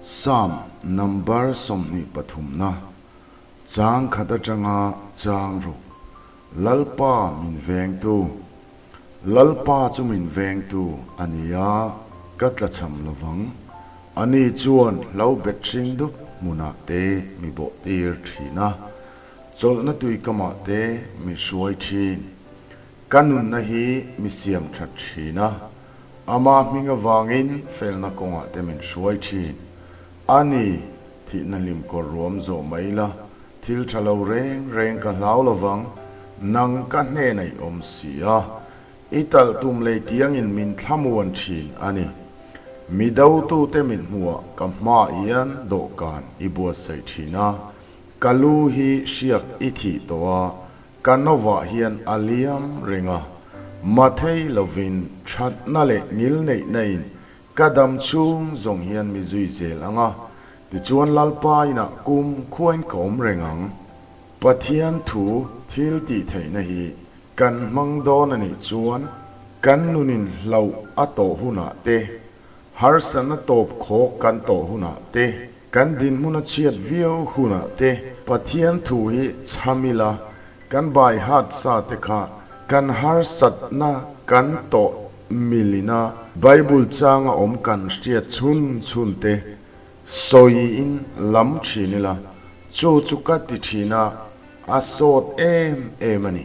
Psalm number 23 na chang khat atanga chang ruk Lalpa min vengtu Lalpa chu min vengtu a ni a, ka tlachham lovang. Ani chuan hlo bet hring dup hmunah te mi bawhtir thin a, chawlhna tuikamah te mi hruai thin. Ka nunna hi mi siam that thin a, ama hming avangin felna kawngah te min hruai thin. A ni, thihna hlim kawr ruam zawh mai la, thil tha lo reng reng ka hlau lovang, nang ka hnenah i awm si a, i talh tum lei tiangin min thlamuan thin a ni. Mi dotute mit hmuhah ka hmaah hian dawhkan i buatsaih thin a, ka lu hi hriak i thih tawh a, Ka novah hian a liam reng a, mathei lovin thatna leh ngilneihna in ka dam chhung zawng hian mi zui zel ang a, tichuan Lalpa inah kum khuain ka awm reng ang. Pathian thu thil tih theihna hi kan hmang dawn a nih chuan kan nunin hlauh a tawh hunah te, Harsatna tawp khawk kan tawh hunah te, kan dinhmun a chhiat viau hunah te Pathian thu hi chham ila, kan bai hat sa te kha kan harsatna kan tawh milina Bible changa awm kan hriat chhun chhun te sawiin lam thin ila, chu chu ka ti thin a, a sawt em em a ni.